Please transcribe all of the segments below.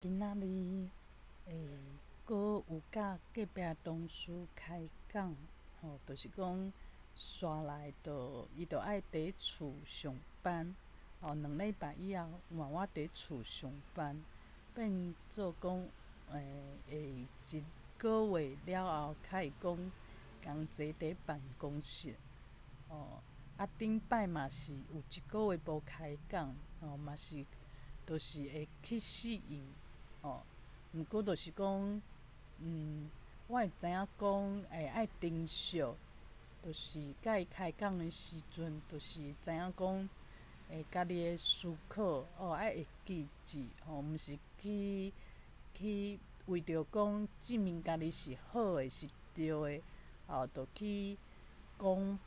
今仔日閣有佮隔壁同事開講，吼，就是講紲來就伊就愛佇厝上班，吼，2禮拜以後換我佇厝上班，變做講會一個月了後，較會講仝齊佇辦公室，吼，啊頂擺嘛是有一個月無開講，吼，嘛是就是會去適應，吼，毋過就是講，我會知影講會愛珍惜，就是佮伊開講的時陣，就是知影講會家己的思考，哦，愛會記住，吼，毋是去去為著講證明家己是好的，是對的，吼，就去講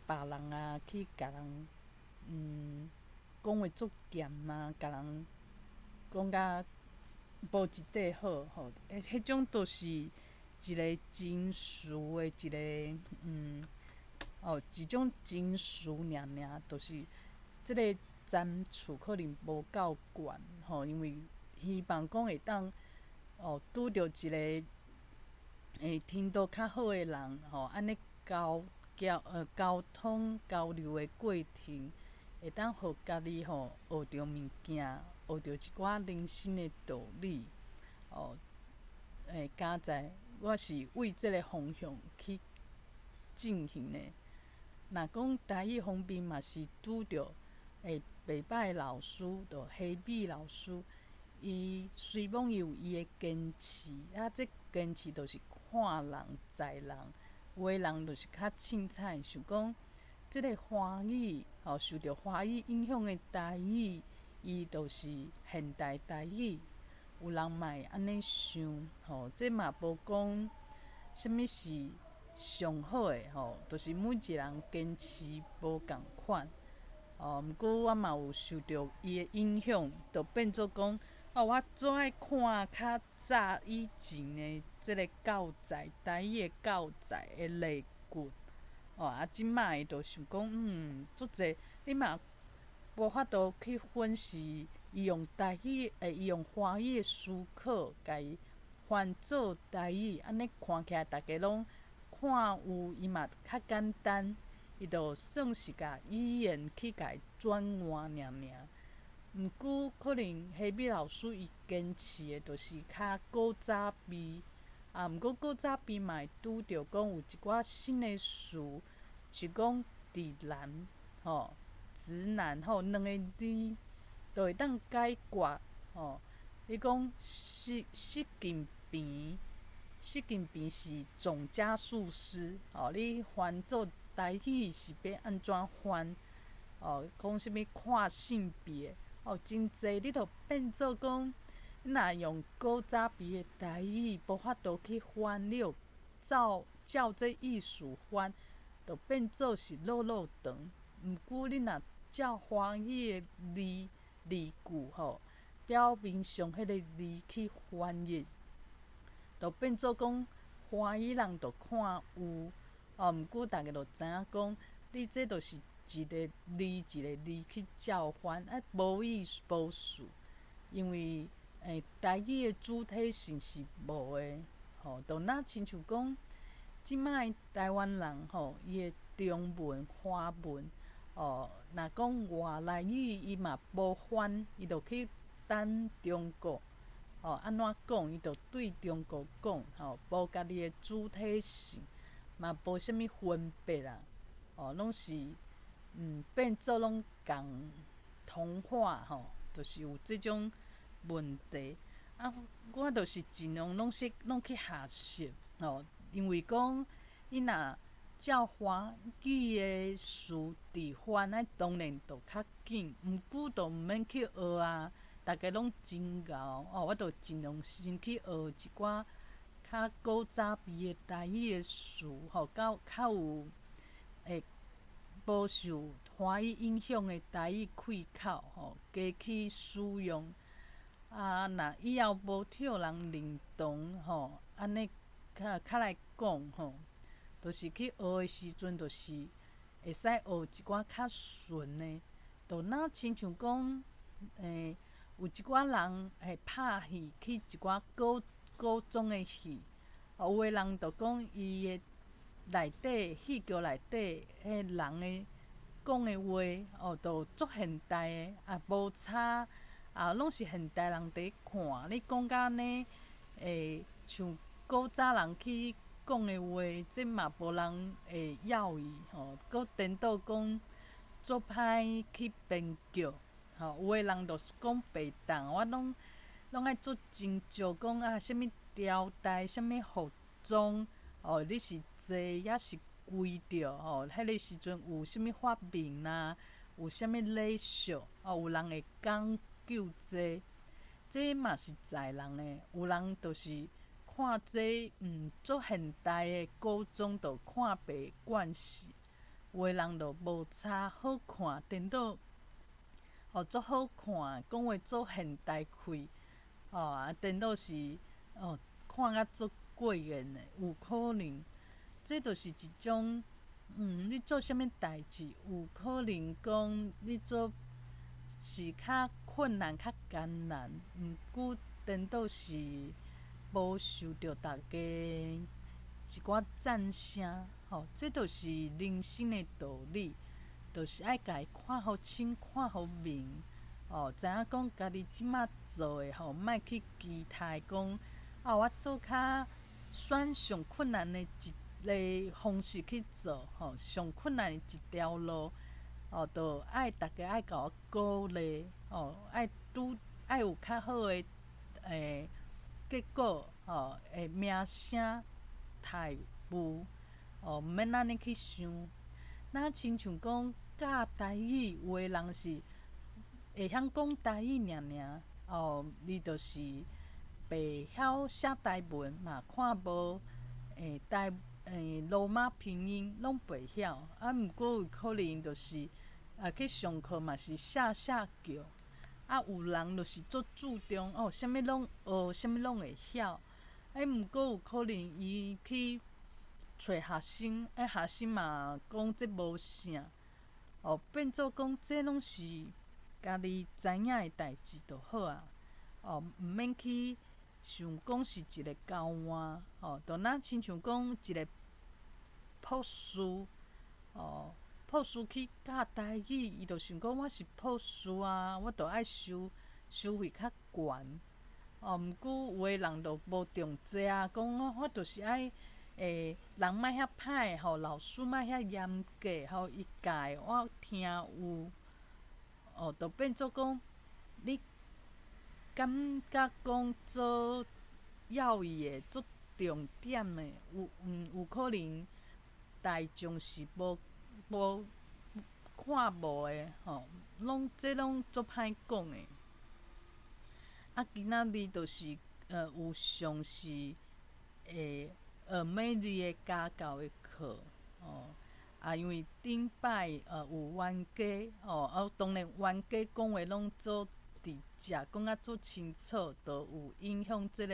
別人啊，去共人講話足鹹啊，共人講甲無一塊好，吼，彼種都是一個真實的一個，哦，一種真實爾爾，就是這个層次可能無夠懸，吼，因為希望講會當哦拄著一個會聽到較好的人，吼，按呢交交溝通交流的過程，會當予家己吼學著物件，學著一寡人生的道理，哦，佳哉我是為這个方向去進行的。若講台語方面嘛是拄著袂䆀老師，就希美老師，伊雖罔伊有伊的堅持，啊，這堅持就是看人在人，有的人就是較凊彩，想講這个華語，吼，受著華語影響的台語，伊就是現代台語。有人嘛會按呢想，吼，這嘛無講啥物是上好的，吼，就是每一个人堅持無仝款，哦，毋過我嘛有受著伊的影響，就變做講，哦，我做愛看較早以前的這个教材，台語的教材的例句，哦，啊，這擺的就想講，足濟，你嘛無法度去分析伊用台語，伊用華語的思考，共伊翻做台語，按呢看起來，逐家攏看有伊嘛較簡單，伊就算是共語言去共伊轉換爾爾。毋過可能希美老師伊堅持的，就是較古早味，啊，毋過古早味嘛會拄著講有一寡新的詞，是講直男，吼，直男吼，兩个字就會當解決，吼。你講習習近平，習近平是總加速師，吼，你翻做台語是欲按怎翻？哦，講啥物跨性別，哦，真濟你著變做講，你若用古早味的台語，無法度去翻，你著照照這意思翻，就變做是落落長。毋過你若照華語的字字句吼，表面上彼个字去翻譯，就變做講華語人就看有，哦，毋過逐家就知影講，你這就是一个字一个字去照翻，啊，無意思無事，因為台語的主體性是無的，吼，就若親像講，這擺台灣人吼，伊的中文、華文，哦，若講外來語，伊嘛無翻，伊就去等中國，哦，按怎講，伊就對中國講，吼，無家己的主體性，嘛無啥物分別啦，哦，攏是變做攏仝同化吼，就是有這種問題。啊，我就是盡量攏是攏去學習，吼，因為講你若照華語的詞佇翻，啊當然就較緊，毋過就毋免去學啊，逐家攏真𠢕哦，我就盡量先去學一寡較古早味的台語的詞，吼，較較有會無受華語影響的台語開口，吼，加去使用。啊，若以後無著人認同，吼，按呢較較來講，吼，就是去學的時陣，就是會使學一寡較順的，就若親像講，有一寡人會拍戲去一寡古古裝的戲，哦，有的人就講伊的內底戲劇內底彼人的講的話，哦，就足現代的，啊，無差，啊，攏是現代人佇看，你講甲按呢，會像古早人去講的話，這嘛無人會要伊吼，閣顛倒講足歹去編劇，吼，有的人就是講白當，我攏攏愛做斟酌，講啊，啥物朝代，啥物服裝，哦，你是坐抑是跪著吼？彼个時陣有啥物發明啊？有啥物禮數？哦，有人會講究這，這嘛是在人的。有人就是看這足現代的古裝，就看袂慣勢。有的人就無差，好看，顛倒哦足好看，講話足現代氣，哦啊顛倒是哦看甲足過癮的，有可能，這就是一種你做啥物代誌，有可能講你做是較困難、較艱難，毋過顛倒是無受著大家一寡讚聲，吼，這就是人生的道理，就是愛共伊看予清、看予明，哦，知影講家己這馬做的吼，莫去期待講，啊，我做較選上困難的一個方式去做，吼，上困難的一條路，哦，就愛大家愛共我鼓勵，哦，愛拄愛有較好的結果，吼，會名聲待遇，哦，毋免按呢去想。若親像講教台語，有的人是會曉講台語爾爾，哦，伊就是袂曉寫台文嘛，看無台羅馬拼音攏袂曉，啊，毋過有可能就是啊去上課嘛是寫寫叫，啊有人就是足注重哦，啥物攏學，啥物攏會曉，欸，毋過有可能伊去揣學生，欸，學生嘛講這無啥，哦，變做講這攏是家己知影的代誌就好啊，哦，毋免去想講是一個交換，哦，就若親像講一個博士，哦，博士去教台語，伊就想講我是博士啊，我就愛收收費較懸，哦，毋過有的人就無重這啊，講我我就是愛人莫遐歹吼，老師莫遐嚴格吼，伊教的我聽有，哦，就變做講你感覺講做要伊的足重點的，有有可能大眾是無無看無的吼，攏這攏足歹講的。啊，今仔日就是有上是Mary 的家教的課，哦，啊，因為頂擺有冤家，哦，啊，當然冤家講話攏足直接，講甲足清楚，就有影響這個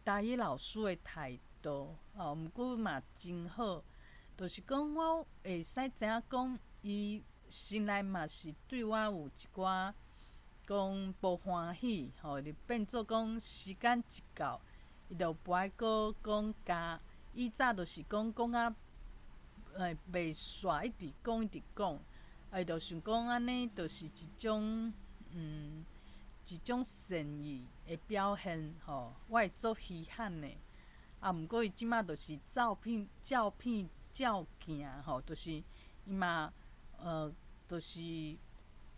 台語老師的態度，哦，毋過嘛真好，就是講我會使知影講，伊心內嘛是對我有一寡講無歡喜，吼，就變做講時間一到，伊就無愛閣講加，以早就是講講甲袂煞，一直講一直講，啊，伊就想講按呢，就是一種善意的表現，吼，我會足稀罕的。啊，毋過伊這馬就是照片照片照鏡，吼，就是伊嘛，就是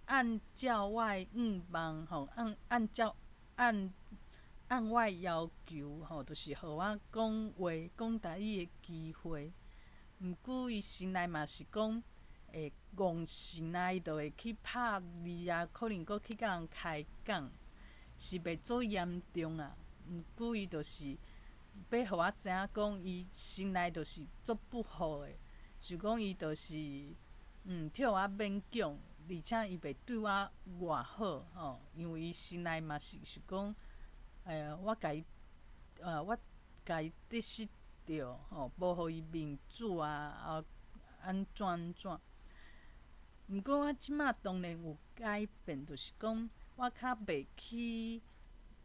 按照我的願望，吼，按按照按按我的要求，吼，就是予我講話、講台語的機會。毋過伊心內嘛是講會戇性啊，伊就會去拍字啊，可能閣去共人開講，是袂足嚴重啊。毋過伊就是欲予我知影講，伊心內就是足不服的，想講伊就是替我勉強，而且伊袂對我偌好吼，因為伊心內嘛是想講，我共伊得失著吼，無予伊面子啊，啊，按怎按怎。毋過我這馬當然有改變，就是講我較袂去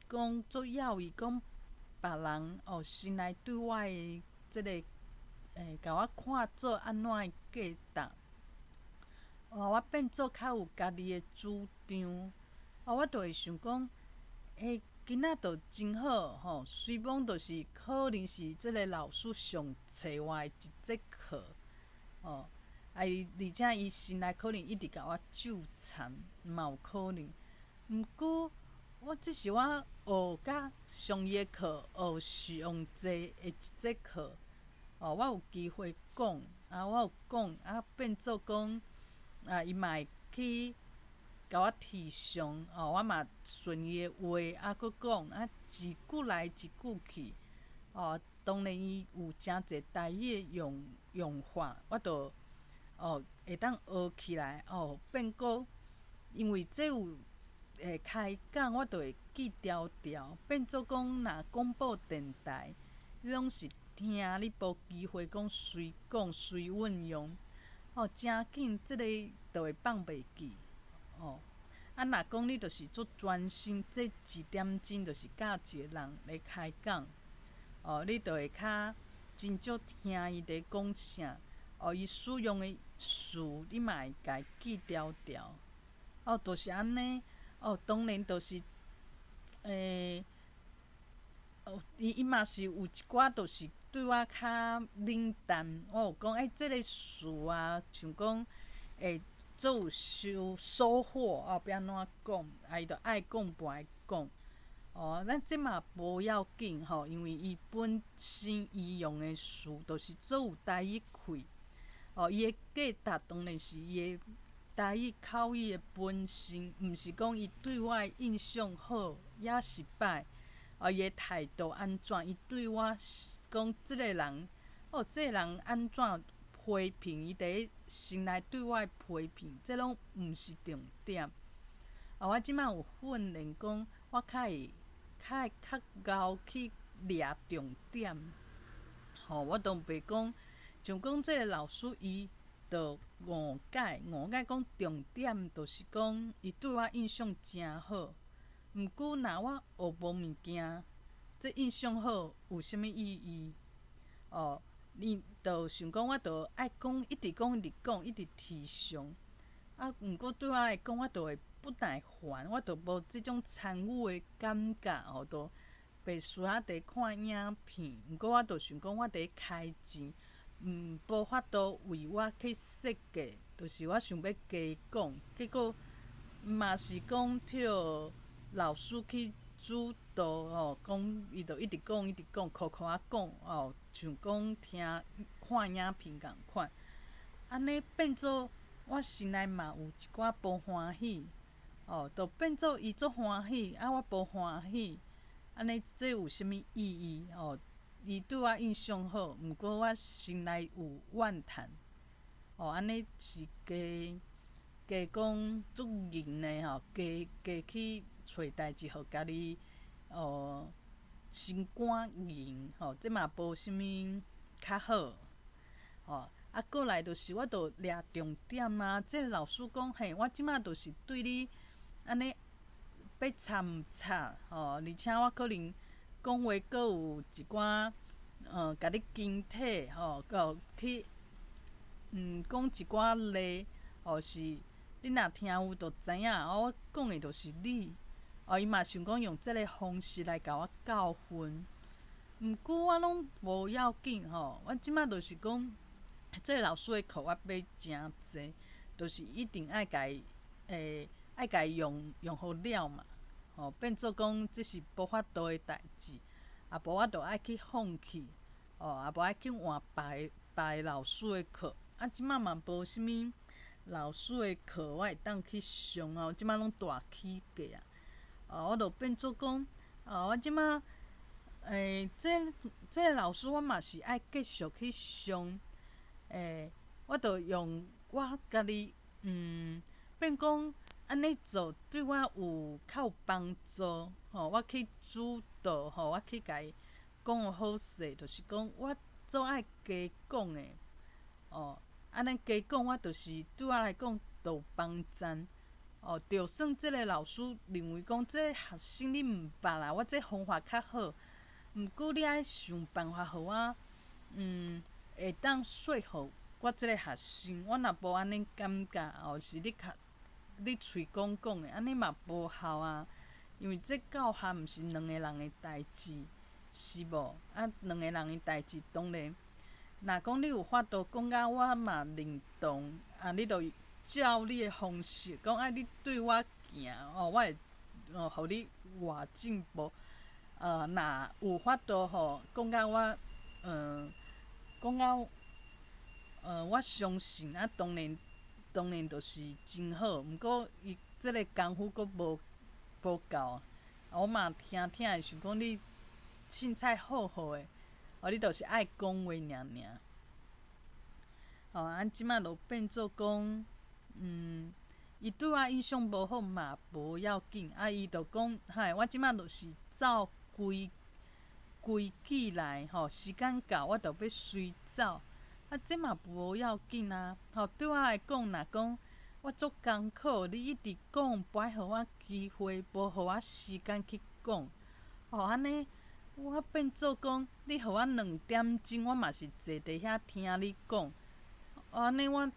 講做要伊講別人哦，先來對我的這个共我看做按怎的價值。哦，我變做較有家己的主張，哦，我就會想講，欸，囡仔就真好吼，雖罔就是可能是這个老師上冊我的一節課，哦，啊伊而且伊心內可能一直共我糾纏，嘛有可能。毋過我這是我學甲上伊的課學上濟的一節課，哦，我有機會講，啊，我有講，啊，變做講，啊，伊嘛會去共我提醒，哦，我嘛順伊的話，啊，閣講，啊，一句來一句去，哦，當然伊有誠濟台語的用法，我就哦會當學起來，哦，變閣因為這有會開講，我就會記牢牢，變做講若廣播電台，你攏是聽，你無機會講隨講隨運用，哦，誠緊，這个就會放袂記，哦。啊，若講你就是足專心，這一點鐘就是佮一个人咧開講，哦，你就會較真少聽伊佇講啥，哦，伊使用的詞，你嘛會共伊記牢牢，哦，就是按呢，哦，當然就是，哦，伊嘛是有一寡，就是對我較冷淡。我有講，欸，這个詞啊，像講會做有收穫啊，欲按怎講，啊，伊就愛講無愛講。哦，咱這嘛無要緊吼，因為伊本身伊用的詞就是做有台語氣。哦，伊的價值當然是伊的台語口語的本身，毋是講伊對我的印象好抑是歹。哦，伊的態度按怎？伊對我講這个人，哦，這个人按怎批評？伊佇咧心內對我的批評，這攏毋是重點。啊，我這馬有訓練講，我較會較𠢕去掠重點。吼，我都袂講，像講這个老師伊就誤解，誤解講重點，就是講伊對我印象誠好。毋過若我學無物件，這印象好有啥物意義？哦，你就想講，我就愛講，一直講，一直講，一直提倡。啊，毋過對我來講，我就會不耐煩，我就無這種參與的感覺，哦，就袂輸仔佇看影片。毋過我就想講，我佇咧開錢，無法度為我去設計，就是我想欲加講，結果嘛是講予老師去主導吼，講伊就一直講，一直講，苦苦仔講哦，像講聽看影片仝款，按呢變做我心內嘛有一寡無歡喜，哦，就變做伊足歡喜，啊我無歡喜，按呢這有啥物意義？哦，伊對我印象好，毋過我心內有怨嘆，哦，按呢是加加講足硬的吼，加加去揣代誌，予家己哦心肝硬吼，這嘛無啥物較好，吼。啊，過來就是我著掠重點啊！這个老師講嘿，我這馬就是對你按呢欲插毋插吼，而且我可能講話閣有一寡共你肢體吼，閣去講一寡例，吼是你若聽有就知影，我講的就是你。哦，伊嘛想講用這个方式來共我教訓，毋過我攏無要緊吼，我這馬就是講，這个老師的課我買誠濟，就是一定愛共伊，愛共伊用用予了嘛，吼，變做講這是無法度的代誌，啊無我就愛去放棄，哦，啊無愛去換別个別个老師的課，啊，這馬嘛無啥物老師的課我會當去上啊，這馬攏大起價啊，哦，我就變做講，哦，我這馬，這這个老師我嘛是愛繼續去上。我就用我家己，變講按呢做對我有較有幫助，吼，我去主導，吼，我去共伊講予好勢，就是講我做愛加講的，哦，按呢加講，我就是對我來講，就幫贊。哦，就算這个老師認為講這个學生你毋捌啦，我這方法較好，毋過你愛想辦法予我，會當說服我這个學生。我若無按呢感覺，哦，是你較你喙講講的，按呢嘛無效啊。因為這教學毋是兩個人的代誌，是無？啊，兩個人的代誌當然，若講你有法度講甲我嘛認同，啊，你就照你的方式講，啊，你對我行，哦，我會哦，予你偌進步。若有法度吼，講甲我，講甲，我相信啊，當然，當然就是真好。毋過伊這个功夫閣無夠啊！我嘛聽聽會想講你凊彩好好的，哦，你就是愛講話爾爾。哦，啊，這馬就變做講，伊對我印象無好嘛無要緊，啊，伊就講，嗨，我這馬就是照規規矩來，吼，時間到我就欲隨走，啊，這嘛無要緊啊，吼，對我來講，若講我足艱苦，你一直講，無愛予我機會，無予我時間去講，吼，按呢，我變做講，你予我兩點鐘，我嘛是坐佇遐聽你講，按呢我。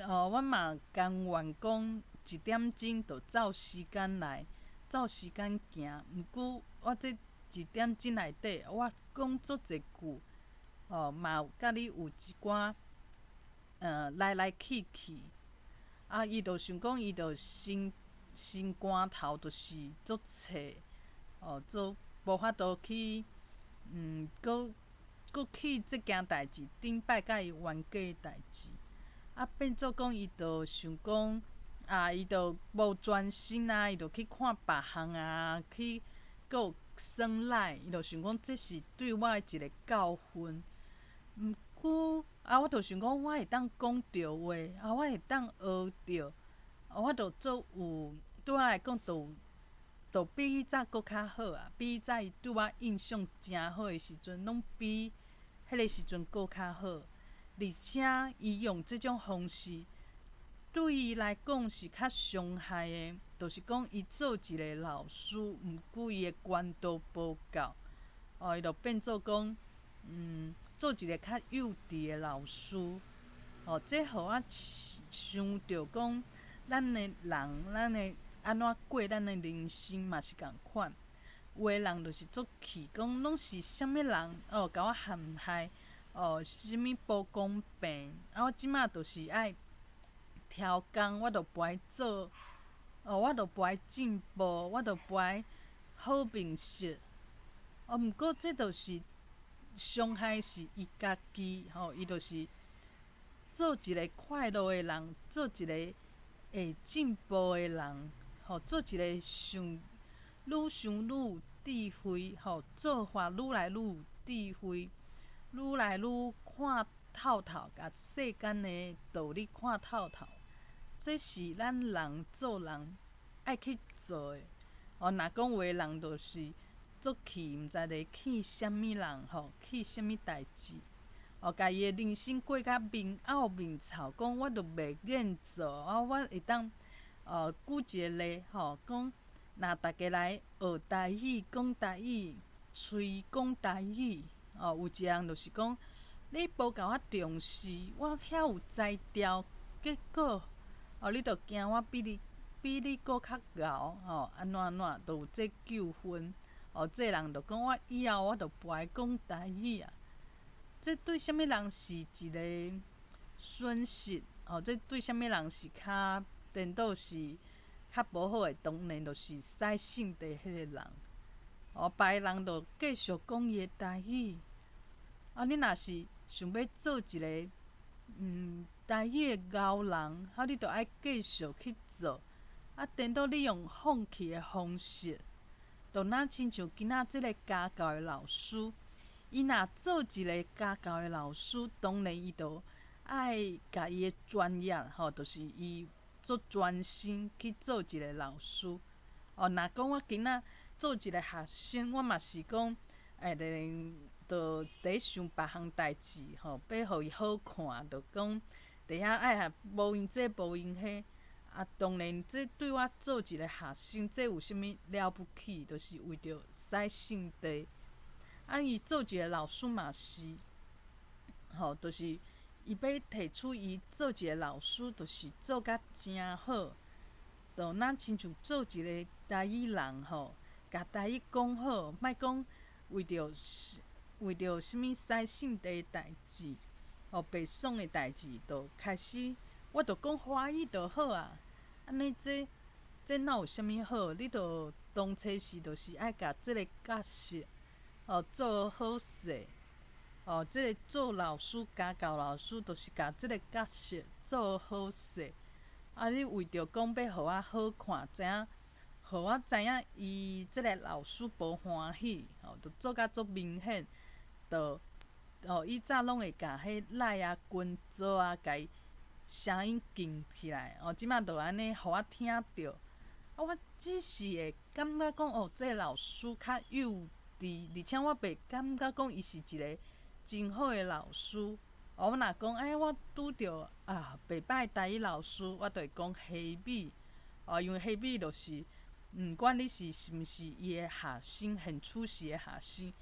哦，我嘛甘願講一點鐘就照時間來，照時間行。毋過我這一點鐘內底，我講足濟句，哦，嘛有佮你有一寡，來來去去。啊，伊就想講，伊就心心肝頭就是足脆，哦，足無法度去，閣閣去這件代誌，頂擺佮伊冤家的代誌。啊，變做講，伊就想講，啊，伊就無專心啊，伊就去看別項啊，去閣有耍賴，伊就想講這是對我的一個教訓。毋過，啊，我就想講，我會當講著話，啊，我會當學著，啊，我就足有，對我來講，就就比彼早閣較好啊，比彼早伊對我印象誠好的時陣，攏比彼个時陣閣較好。而且，伊用這種方式對伊來講是較傷害的，就是講伊做一个老師，毋過伊的管道無夠，哦，伊就變做講，做一个較幼稚的老師，哦，這予我想著講，咱的人，咱的按怎過咱的人生嘛是仝款。有的人就是足氣，講攏是啥物人哦，共我陷害。哦，啥物無公平？啊，我這馬就是愛刁工，我就無愛做，哦，我就無愛進步，我就無愛好面色。哦，毋過這就是傷害是伊家己，吼，伊就是做一个快樂的人，做一个會進步的人，吼，做一个想愈想愈有智慧，吼，做法愈來愈有智慧。愈來愈看透透，共世間的道理看透透，這是咱人做人愛去做的。哦，若講有的人就是足氣，毋知咧氣啥物人吼，氣啥物代誌，哦，共伊的人生過甲面漚面臭，講我就袂願做，啊，我會當，舉一个例吼，講若逐家來學台語、講台語、喙講台語。哦，有一个人就是講，你無共我重視，我遐有才調，結果，哦，你就驚我比你閣較𠢕，吼，按怎按怎，就有這糾紛。哦，這个人就講我以後我就無愛講台語啊。這對啥物人是一个損失？哦，這對啥物人是較顛倒是較無好的？當然就是使性的彼个人。哦，別个人就繼續講伊的台語。啊，你若是想欲做一个台語的𠢕人，啊，你就愛繼續去做。啊，顛倒你用放棄的方式，就若親像今仔這个家教的老師，伊若做一个家教的老師，當然伊就愛共伊的專業，吼，就是伊足專心去做一个老師。哦，若講我今仔做一个學生，我嘛是講，會咧，就佇咧想別項代誌，吼，欲予伊好看，就講伫遐愛啊無閒這無閒彼，啊當然這對我做一个學生，這有啥物了不起？就是為著使聖地。啊，伊做一个老師嘛是，吼，就是伊欲提出伊做一个老師，就是做甲誠好，就若親像做一个台語人吼，共台語講好，莫講為著啥物使聖地的代誌，吼，袂爽的代誌，就開始我就講華語就好啊。按呢這哪有啥物好？你著當初時就是愛共這个角色，哦，做好勢，哦，這个做老師、家教老師，就是共這个角色做好勢。啊，你為著講欲予我好看，知影，予我知影伊這个老師無歡喜，吼，就做甲足明顯，就哦，以早攏會共彼內啊、軍座啊，共伊聲音緊起來，哦，這馬就按呢，予我聽著。啊，我只是會感覺講，哦，這个老師較幼稚，而且我袂感覺講伊是一个真好的老師。哦，我若講，欸，我拄著啊，袂歹台語老師，我就會講希美。哦，因為希美就是，毋管你是毋是伊的學生，現處時的學生，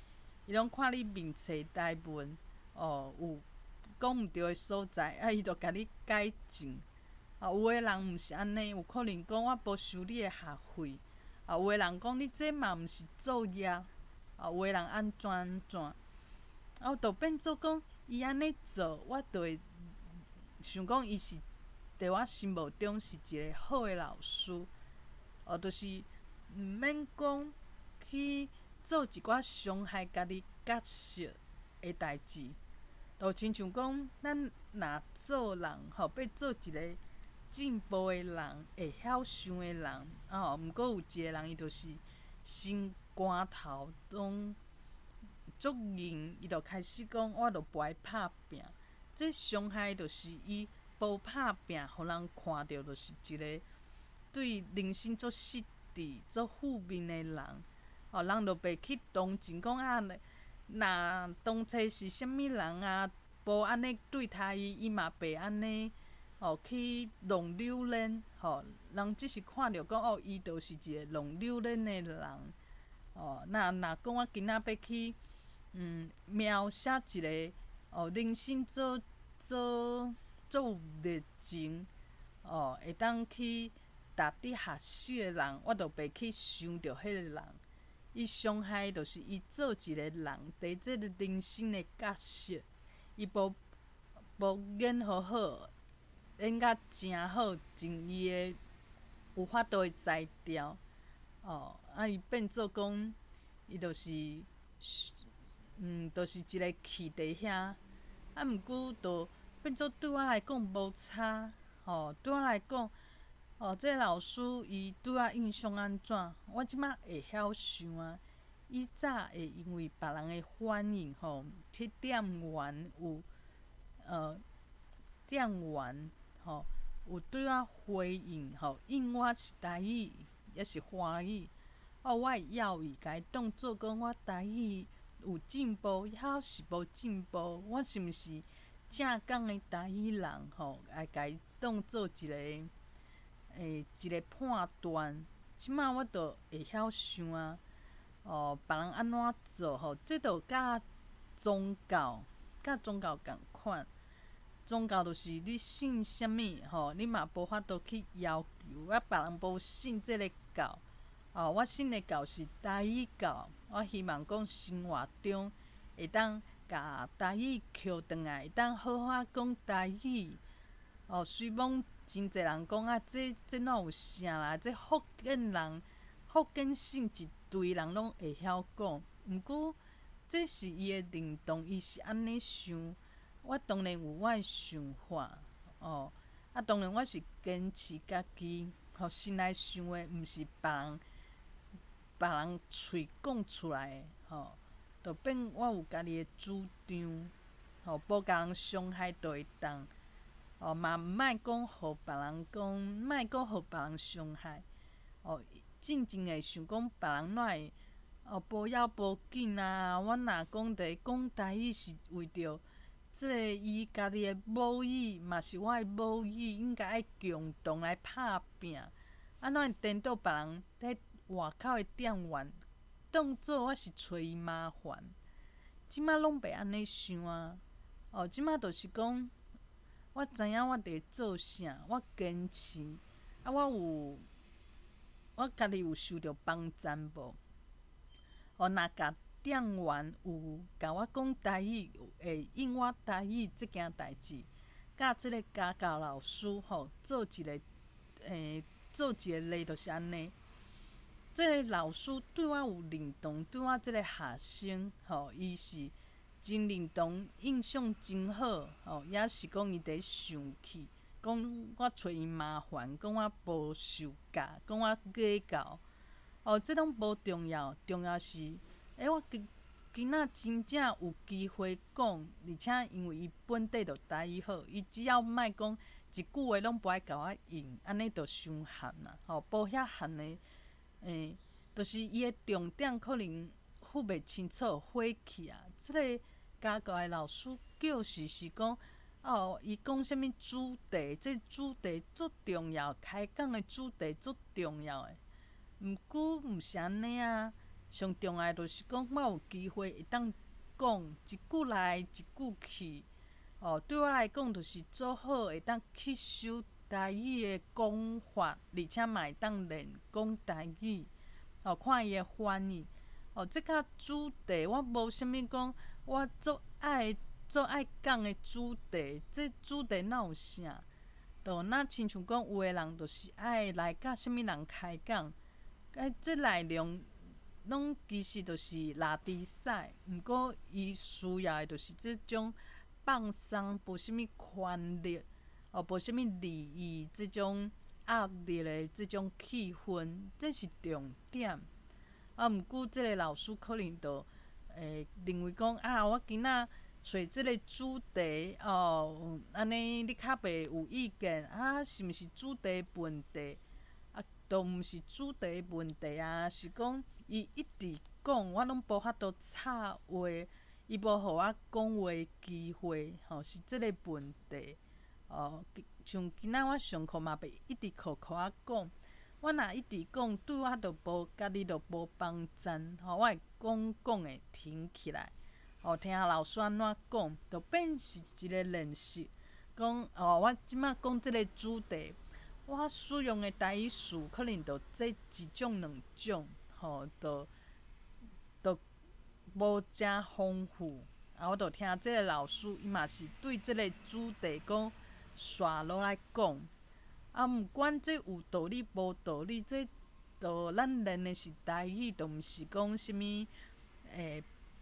伊攏看你面冊台文，哦，有講毋對的所在，啊，伊就共你改正。啊，有的人毋是按呢，有可能講我無收你的學費。啊，有的人講你這嘛毋是作業。啊，有的人按怎按怎，啊，就變做講伊按呢做，我就會想講伊是佇我心目中是一个好的老師。哦，就是毋免講去做一寡傷害家己角色的代誌。就親像講，咱若做人吼，欲做一个進步的人，會曉想的人，吼，毋過有一个人伊就是心肝頭攏足硬，伊就開始講，我就無愛拍拚。這傷害就是伊無拍拚，予人看著就是一个對人生足失志、足負面的人。哦，人就袂去同情講啊，若當初是啥物人啊，無按呢對待伊，伊嘛袂按呢，哦，去弄榴蓮，吼，人只是看著講哦，伊就是一个弄榴蓮的人。哦，那若講我今仔欲去，描寫一个哦，人生做做做有熱情，哦，會當去值得學習的人，我就袂去想著彼个人。伊傷害就是伊做一个人，佇這个人生的角色，伊無演好好，演甲誠好，盡伊的有法度的才調，哦，啊，伊變做講，伊就是，就是一个氣佇遐，啊，毋過就變做對我來講無差，吼，對我來講，哦，這个老師伊對我印象按怎，我這馬會曉想啊。以早會因為別人的反應吼，去店員有，店員吼有對我回應吼，應我是台語抑是華語，哦，我會猶豫，共伊當做講我台語有進步，抑是無進步，我是毋是正港的台語人吼，來共伊當做一个。欸，一个判斷，這馬我就會曉想啊，哦，別人按怎做吼，這就佮宗教仝款。宗教就是你信啥物吼，你嘛無法度去要求，啊，別人無信這个教，哦，我信的教是台語教，我希望講生活中會當共台語抾轉來，會當好好講台語。哦，雖罔真濟人講啊，這哪有啥啦？這福建人、福建省一堆人攏會曉講，毋過這是伊的認同，伊是按呢想。我當然有我的想法，哦，啊，當然我是堅持家己，吼，心內想的，毋是別人喙講出來的，吼，就變我有家己的主張，吼，無共人傷害就會當。哦，嘛毋莫講予別人講，莫講予別人傷害。哦，進前會想講別人哪會哦無要無緊啊？我若講佇講台語是為著這个伊家己的母語嘛是我的母語，應該愛共同來拍拚。按怎會顛倒別人佇外口的店員，當做我是揣伊麻煩？這馬攏袂按呢想啊！哦，這馬就是講，我知影我佇做啥，我堅持。啊，我有我家己有受著幫贊無？哦，若共店員有共我講台語，會應我台語這件代誌，佮這个家教老師吼做一个做一个例，就是按呢。這个老師對我有認同，對我這个學生吼，伊是真認同，印象真好吼，抑是講伊佇生氣，講我揣伊麻煩，講我無受教，講我假教，哦，這攏無重要，重要是，我今今仔真正有機會講，而且因為伊本底就台語好，伊只要莫講一句話攏無愛共我應，按呢就傷譀啦，吼，無遐譀的。就是伊的重點可能分袂清楚，火氣啊！這个家教的老師就是是講，哦，伊講啥物主題，這主題足重要，開講的主題足重要的。毋過毋是按呢啊，上重要就是講我有機會會當講一句來一句去，哦，對我來講就是做好會當吸收台語的講法，而且嘛會當練講台語，哦，看伊的反應，哦，這佮主題我無啥物講，我足愛足愛講的主題，這主題哪有啥？就若親像講有的人就是愛來佮啥物人開講，這內容攏其實就是拉低賽，毋過伊需要的就是這種放鬆，無啥物權力。哦，無啥物利益，這種壓力的這種氣氛，這是重點。啊，毋過這个老師可能就會認為講啊，我今仔揣這个主題哦，按呢你較袂有意見啊？是毋是主題問題？啊，都毋是主題問題啊，是講伊一直講，我攏無法度插話，伊無予我講話機會，吼，是這个問題。哦，像今仔我上課嘛袂一直扣扣我講，我若一直講，對我就無家己就無幫贊，吼，我會講講會停起來，哦，聽老師按怎講，就變是一个練習。講哦，我這馬講這个主題，我使用的台語詞可能就這一種兩種，吼，就就無誠豐富。啊，我就聽這个老師，伊嘛是對這个主題講。煞落來講，啊，毋管這有道理無道理，這就咱練的是台語，就毋是講啥物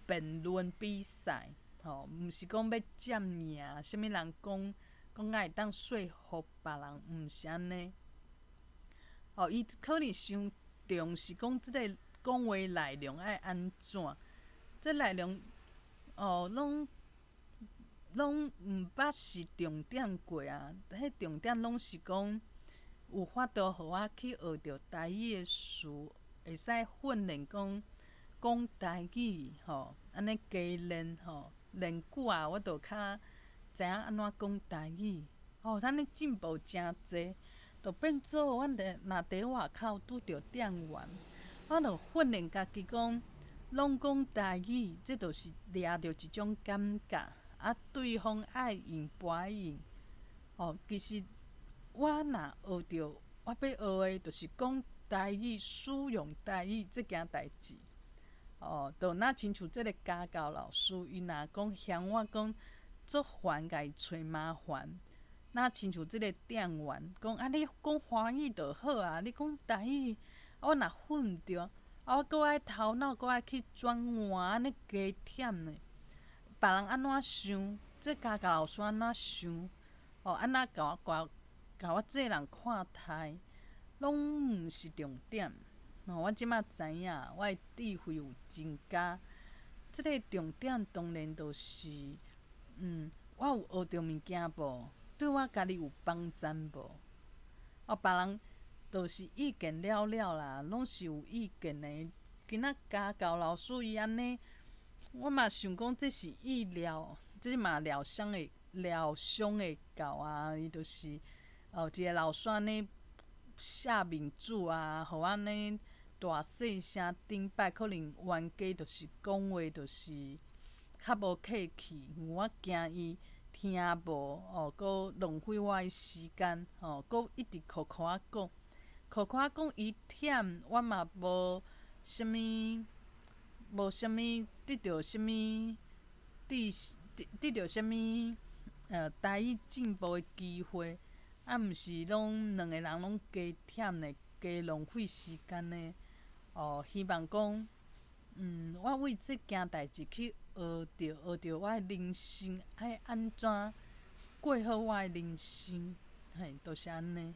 辯論比賽，吼，毋是講欲佔贏，啥物人講講甲會當說服別人，毋是按呢。哦，伊可能傷重視講這个講話內容愛按怎，這內容哦攏。攏毋捌是重點過啊！彼重點攏是講有法度予我去學著台語的詞，會使訓練講講台語吼，按呢加練吼，練久啊，我就較知影按怎講台語。吼，按呢進步誠濟，就變做阮佇若佇外口拄著店員，我就訓練家己講，攏講台語，這就是掠著一種感覺。啊，對方愛應不愛應，哦，其實我若學著，我欲學的，就是講台語、使用台語這件代誌。哦，就若親像這个家教老師，伊若講嫌我講足煩，共伊揣麻煩。若親像這个店員講啊，你講華語就好啊，你講台語，啊，我若分毋著，啊，我閣愛頭腦閣愛去轉換，按呢加忝呢。別人按怎想，這家教老師按怎想，哦，按怎共我共共我這个人看待，攏毋是重點。哦，我這馬知影，我的智慧有增加。這个重點當然就是，我有學著物件無？對我家己有幫贊無？哦，別人就是意見了了啦，攏是有意見的。今仔家教老師伊按呢。我嘛想講這是意料，這嘛療傷會療傷會到啊！伊就是哦，一个老師按呢下面子啊，予我按呢大細聲頂擺，可能冤家就是講話就是較無客氣，因為我驚伊聽無哦，閣浪費我的時間吼，閣一直苦苦仔講，苦苦仔講伊忝，我嘛無啥物，無啥物得著啥物，得得得著啥物台語進步的機會，啊，毋是攏兩个人攏加忝呢，加浪費時間呢。哦，希望講，我為這件代誌去學著，學著我的人生愛按怎過好我的人生，嘿，就是按呢。